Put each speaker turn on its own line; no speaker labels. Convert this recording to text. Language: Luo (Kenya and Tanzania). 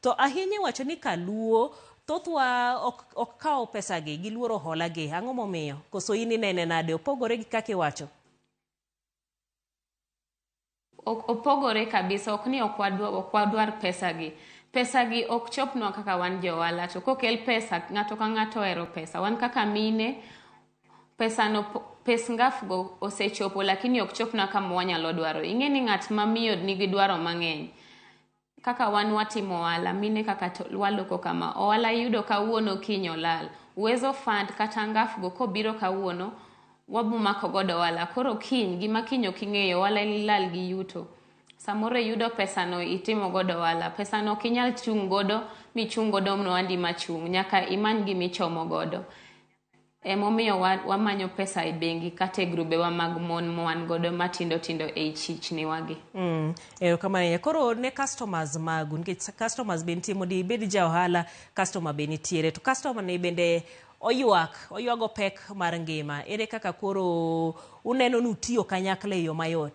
To ahinya iwacho ni kaluo thothwa ok kaw pesagi, giluoro hola gi. Ang'o momiyo? Koso in inene nade? Opogore gi kaka iwacho?
Opogore kabisa, ok ni ok wadwar pesa gi. Pesa gi ok chopnwa kaka wan jo ohala, to kokel pesa, ng'ato ka ng'ato ohero pesa. Wan kaka mine, pesa no, pes ngaf go osechopo, lakini ok chopnwa kama wanyalo dwaro. Ing'e ni ng'at ma miyo nigi dwaro mang'eny. Kaka wan watimo ohala, mine kaka waloko kama, ohala iyudo kawuono kiny olal. Uwezo Fund kata ngaf go kobiro kawuono, wabomako godo ohala. Koro kiny, gima kiny ok ing'eyo, ohala lal gi yuto. Samoro iyudo pesano itimo godo ohala. Pesano ok inyal chung' godo michung' godo ohandi machung'. Nyaka imany gimichomo godo. Emomiyo wamanyo pesa e bengi kata e grubewa mag mon mwan godo matindo tindo ei chichni wagi.
Erokamano ahinya. Koro ne customers magu, nikech customers be nitie, mondo ibed ja ohala, customer be nitiere. To customer ni bende oywak, oywago pek mar ngima. Ere kaka koro uneno ni utiyo kanyakla e yo mayot?